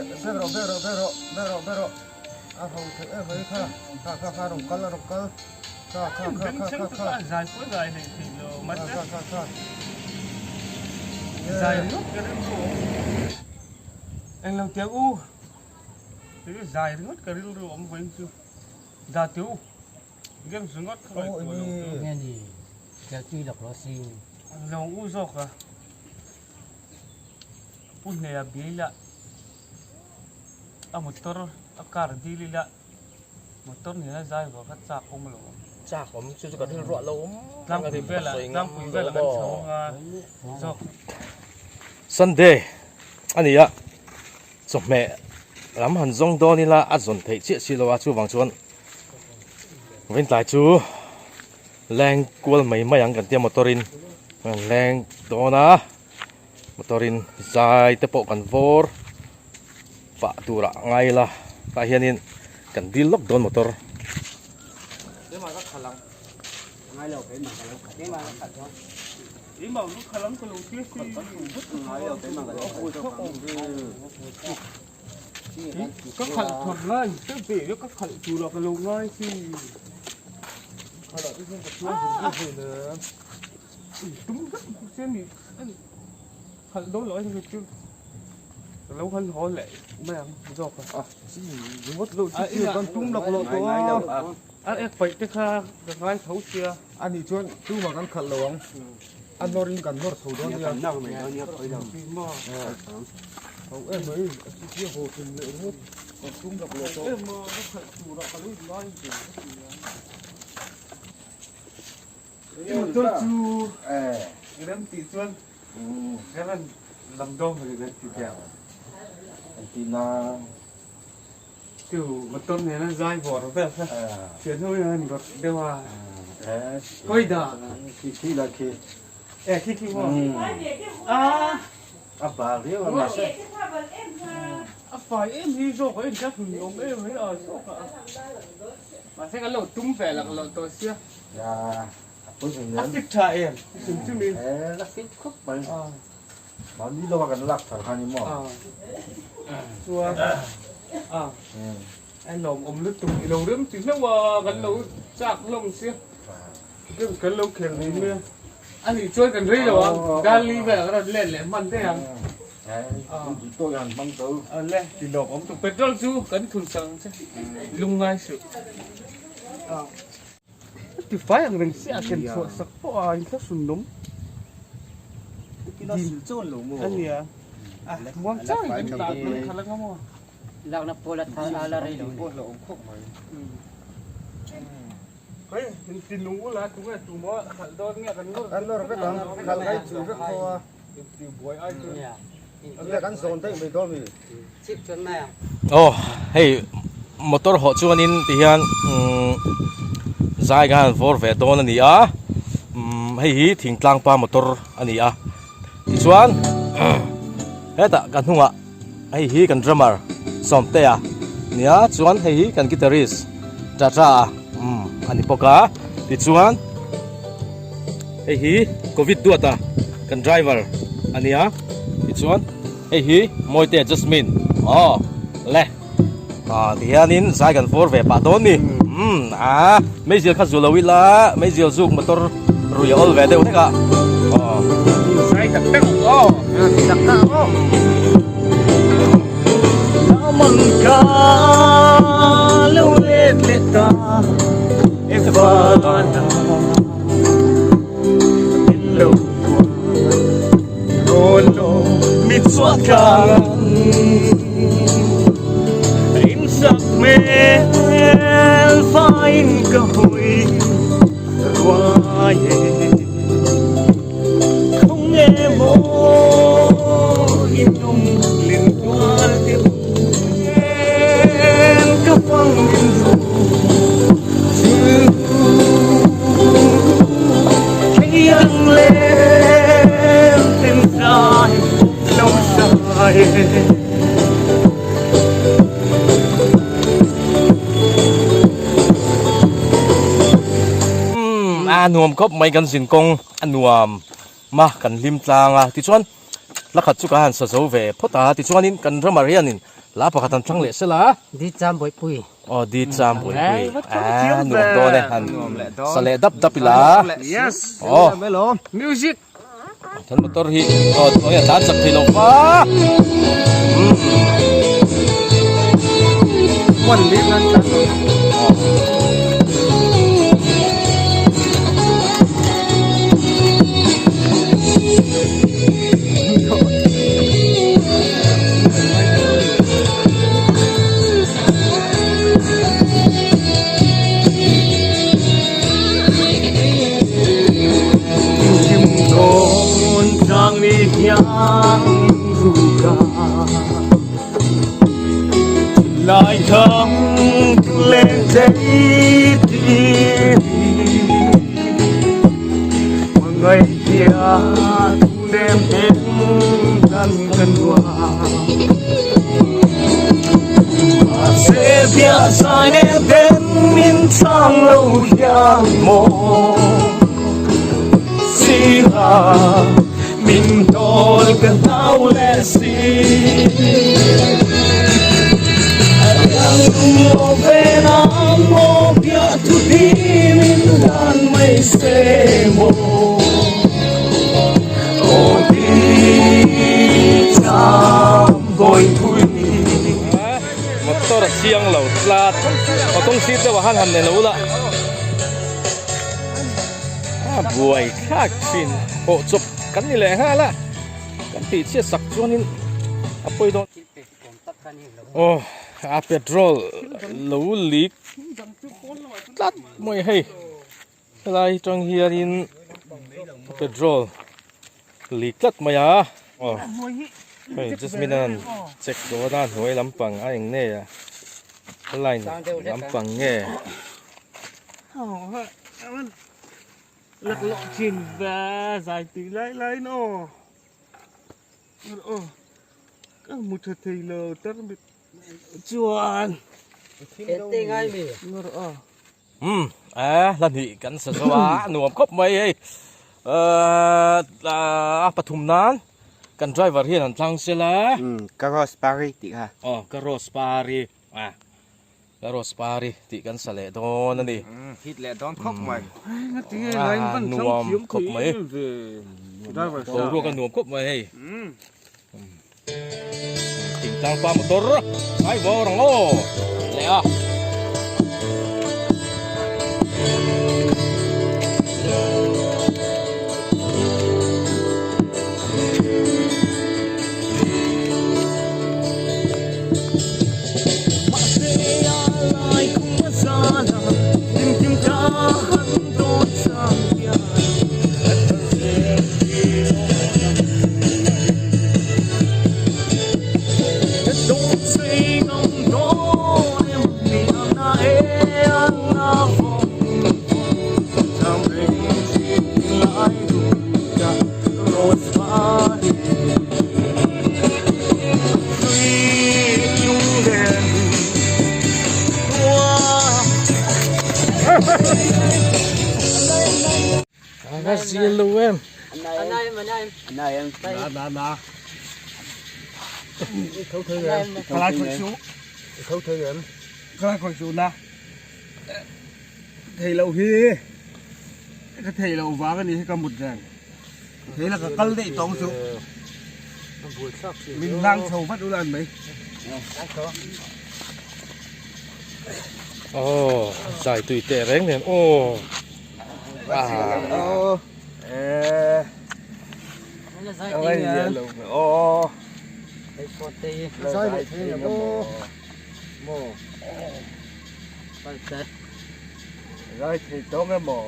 Back rawh back rawh back rawh back rawh back rawh a ho theih em mai kha kha kha kha rawn kal a rawn kal kha kha kha kha kha kha zai pawh zai hlei thei lo kha kha kha kha zai ringawt ka rilru awm englo tiang u zai ringawt ka rilru awm vawiin chu da teu game ringawt kha ngaihtuah lo chu nge ni tel tui lawk lo si lawng u zawk a Pu Hneia biaila a motor a car dil ila motor nena zai vang kha chak awm lo ang. Chak awm chu chu ka rilruah lo awm Tlangpui velah tlangpui velah kan chho anga zawk. Sunday a ni a, chawhmeh lam han zawng dawn ila a zawn theih chiah si lo a, chuvang chuan Vawiintlai chu leng kual mai mai ang kan tia motor in kan leng dawn a. Motor in zai te pawh kan vawr pah tur ah ngai ila tah hianin kan dil lawk dawn motor. Ka khalh thawt ngai te ve ka khalh tur ah ka lo ngai si. Tum vek bawk se ni khalh dawn loh a chu ka lo han haw leh mai ang zawk a. Ringawt loh chu chu kan tum lak loh tawh a. A ek paih te kha ka ngai tho sia. A nih chuan tumah kan khalh lo ang. A nawr in kan nawr chho dawn nia. Ho em mai a chu chu haw tum leh ringawt kan tum lak loh tawh. Em a ka khalh turah ka lo inlai ve ka ti a. Motor chu rem tih chuan kan rawn lam dawn mai kan ti teh ang. An ti na. Chu motor nena zai vawr vel kha thian ho hian an rawt deuh a. Kawi dah. Khi khi la khi. E khi khi maw. A. A bal riau a mahse. A fai em hi zawk a en kha hmun awm em mai a zawk a. Mahse kan lo tum ve lak loh tawh sia. A fit tha em? Hrim hrim in. E la fit khawp mai. Mahni lova kan lak thar kha ni maw? Chuan a a lawmawm lutuk i lo rem ti hlauh a kan lo chak hlawm sia. Kan lo khel mai mai a. A nih chuan kan rei lo ang. Darli velah kan rawn let leh hman daih ang. Le ti lawmawm tuk. Petrol chu kan thun sak ang che. Lungngai suh. Ti fai ang reng chiah a ken chhuah sak pawh a in thlahrun lawm. A nia. A muang chang in kan tah kan khalh anga maw. Lakna pawl a thar a la rei lo ni. Hei in ti nung ula tunge tu maw khalh dawn nge kan nawr Kan nawr vek ang khalh ngai chu vek tho a. In ti buai ai chu. Nia kan zawn daih mai dawn mi. Chip chuan mai ang. Aw hei motor hawh chuanin tihian umm zai khan an vawr ve dawn a ni a umm hei hi thingtlang pa motor a ni a tichuan hetah ka hnungah hei hi kan drummer Sawmtea nia chuan hei hi kan guitarist Tata umm a ni bawk a tichuan hei hi covid duata kan driver a ni a tichuan. Hei hi Mawite Jasmine aw le ah tihianin zai kan vawr ve pah dawn ni umm ah meizial kha zu lo ila meizial zuk motor rui a awl ve deuh hlek a aw zai tak tak aw tak tak aw Mang ka lo let leh ta e vana lo Umm a nuam khawp mai kan zin kawng a nuam ma kan hlim tlang a tichuan la khat chu ka han sa zo ve phawt a tichuanin kan ramah hianin. Hla pakhat han thlang leh sela. Di cham bawihpui. Aw di cham bawihpui. A nuam dawn e han sa leh dap dap ila. Yes. Aw. Music. Kan motor hi aw eng a tlan chak thei lo va. One bit nan tlan lo. Lai thang lên dây Ngày kia thu đêm đến gần gần Se bia sai nem den min chang lo hian maw Si la min tawl ka hlau leh si Ang lo ve nan maw bia thu di min dan mai se maw Aw di cham bawi pui. Motor a chiang lo tlat aw kawng sir deuh ah khan han nei lo ula a buai thlak thin pawh chawp kan ni leh nghal a kan tih chhiat sak chuanin a pawi dawn aw a petrol lo leak tlat mai hei helai atang hianin petrol leak tlat mai a aw hei jasmine an check dawn a hnuai lampang a eng nge a line lampang nge. Laklawh thin ve zai tih lai lai in aw aw ka hmu tha thei lo tarmit chuan Umm a hla hnih kan sa zo a nuam khawp mai hei a pathum nan kan driver hian an tlang sel a ka rose pari tih kha aw ka rose pari a Ka rose pari tih kan sa leh dawn a ni. Hit leh dawn khawp mai. A nuam khawp mai. Boruak a nuam khawp mai hei. Thingtlang pa motor ai vawr ang aw leh a. A zil lo em. Thei loh hi ka thei loh vang a nih hi ka mut reng. Thei la ka kal daih tawng chu min hlang chho vat ula an mai. Aw zai tui teh reng nen aw. Aw. Eh. Aw. Zai leh thei ang aw. Maw. Zai thei tawng emaw.